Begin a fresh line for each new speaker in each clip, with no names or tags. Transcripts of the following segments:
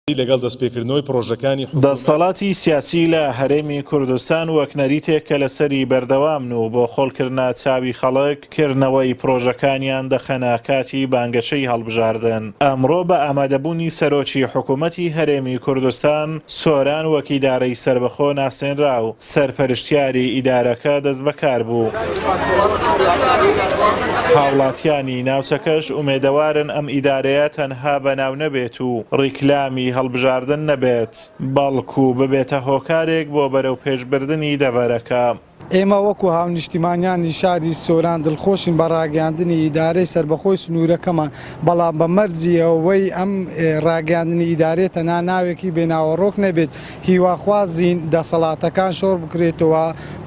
لەگەڵ دەستپێکردنەوەی پڕۆژەکانی حکومەت.
دەستەڵاتی سیاسی لە هەرێمی کوردستان وەک نەریتێک کە لەسەری بەردەوامن و بۆ خۆڵکردنە چاوی خەڵک، کردنەوەی پڕۆژەکانیان دەخەنە کاتی بانگەشەی هەڵبژاردن. ئەمڕۆ بە ئامادەبوونی سەرۆکی حکومەتی هەرێمی کوردستان، سۆران وەک ئیدارەی سەربەخۆ ناسێنرا و سەرپەرشتیاری ئیدارەکە دەستبەکار بوو. هاوڵاتیانی ناوچەکەش ئومێدەوارن ئەم ئیدارەیە تەنها بە ناو نەبێت و ڕیکلامی هەڵبژاردن نەبێت، بەڵکو ببێتە هۆکارێک بۆ بەرەوپێشبردنی دەڤەرەکە.
ئێمە وەکو هاونیشتیمانیانی شاری سۆران دڵخۆشین بە ڕاگەیاندنی ئیدارەی سەربەخۆی سنوورەکەمان، بەڵام بە مەرجی ئەوەی ئەم ڕاگەیاندنی ئیدارەیە تەنها ناوێکی بێ ناوەڕۆک نەبێت، هیواخوازین دەسەڵاتەکان شۆڕ بکرێتەوە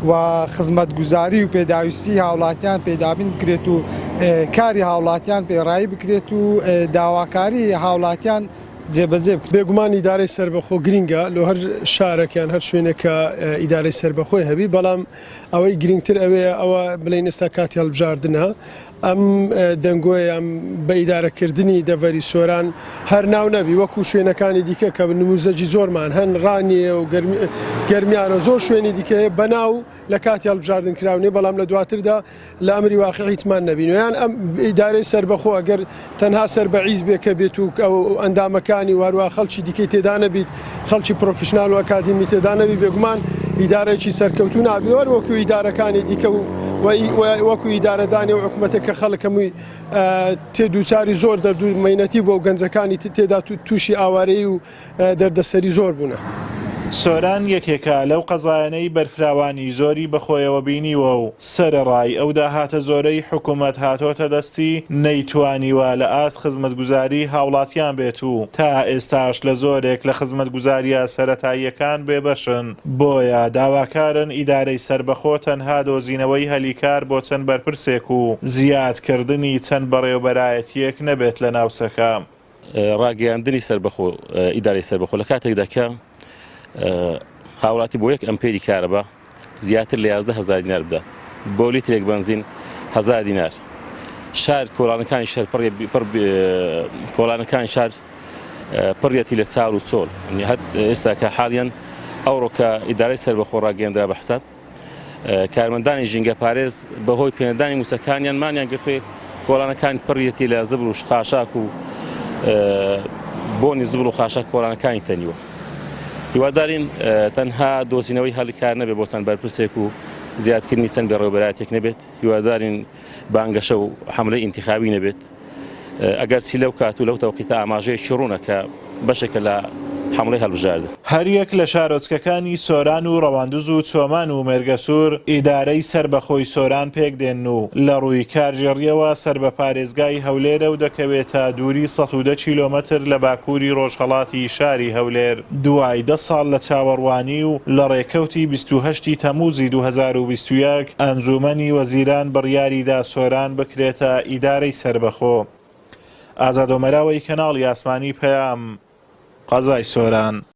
و خزمەتگوزاری و پێداویستی هاوڵاتیان پێ دابین بکرێت و کاری هاوڵاتیان پێ ڕایی بکرێت و داواکاری هاوڵاتیان جێبەجێ بکرێت.
بێگومان ئیدارەی سەربەخۆ گرینگە لۆ هەر شارەک یان هەر شوێنێک کە ئیدارەی سەربەخۆی هەبی، بەڵام ئەوەی گرینگتر ئەوەیە ئەوە بڵێین ئێستا کاتی هەڵبژاردنە ئەم دەنگۆیە یان بە ئیدارەکردنی دەڤەری سۆران هەر ناو نەبی وەکو شوێنەکانی دیکە کە نموزەجی زۆرمان هەن ڕانیە و گەرمیانە و زۆر شوێنی دیکە هەیە بەناو لە کاتی هەڵبژاردن کراونێ بەڵام لە دواتردا لە ئەمری واقع هیچمان نەبینوە یان ئەم ئیدارەی سەربەخۆ ئەگەر تەنها سەر بە عیزبێک کە بێت و ئەو ئەندامەکانی و هەروە خەڵکی دیکەی تێدا نەبیت خەڵکی پرۆفیشنال و ئەکادیمی تێدا نەبی بێگومان ئیدارەیەکی سەرکەوتوو نابی وەر وەکو ئیدارەکانی دیکە و وەکو ئیدارەدانی و حکومەتە کە خەڵک هەمووی تێ دووچاری زۆر دەرد و مەینەتی بووە و گەنجەکانی تێدا تووشی ئاوارەیی و دەردەسەری زۆر بوونە.
سۆران یەکێکە لەو قەزایانەی بەرفراوانی زۆری بەخۆیەوە بینیوە و سەرەڕای ئەو داهاتە زۆرەی حکومەت هاتۆتە دەستی نەیتوانیوە لە ئاست خزمەتگوزاری هاوڵاتیان بێت و تا ئێستاش لە زۆرێک لە خزمەتگوزارییە سەرەتاییەکان بێبەشن بۆیە داواکارن ئیدارەی سەربەخۆ تەنها دۆزینەوەی هەلی کار بۆ چەند بەرپرسێک و زیادکردنی چەند بەڕێوبەرایەتییەک نەبێت لە ناوچەکە.
ڕاگەیاندنی سەربەخۆ ئیدارەی سەربەخۆ لە کاتێکدا کە هاوڵاتی بۆ یەک ئەمپێری کارەبا زیاتر لە 11 هزار دینار بدات بۆ لیترێک بەنزین هزار دینار شار کۆڵانەکانی شار پڕ کۆڵانەکانی شار پڕیەتی لە چاو و چۆل ئێستا کە حالیان ئەوڕۆ کە ئیدارەی سەربەخۆ ڕاگەیەندرا بە حساب کارمەندانی ژینگەپارێز بەهۆی پێنەدانی مووچەکانیان مانیان گرتوێ کۆڵانەکان پڕیەتی لە زبر و خاشاک و بۆنی زبر و خاشاک کۆڵانەکانی تەنیوە هیوادارین تەنها دۆزینەوەی هەلی کار نەبێت بۆ چەند بەرپرسێک و زیادکردنی چەند بەڕێوەبەرایەتێک نەبێت هیوادارین بانگەشە و حەملەی ئینتیخابی نەبێت ئەگەرچی لەو کات و لەو تەوقیتە ئاماژەیەکی ڕوونە کە بەشێکە لە حەملەی هەڵبژاردن.
هەریەک لە شارۆچکەکانی سۆران و ڕەواندز و چۆمان و مێرگەسوور ئیدارەی سەربەخۆی سۆران پێکدێن و لە ڕووی کارگێڕییەوە سەر بە پارێزگای هەولێرە و دەکەوێتە دووری 110 کیلۆمەتر لە باکووری ڕۆژهەڵاتی شاری هەولێر. دوای دە ساڵ لە چاوەڕوانی و لە ڕێکەوتی 28 ی تەمووزی 2021، ئەنجوومەنی وەزیران بڕیاریدا سۆران بکرێتە ئیدارەی سەربەخۆ. ئازاد ئۆمەراوەی کەناڵی ئاسمانی پەیام، قەزای سۆران.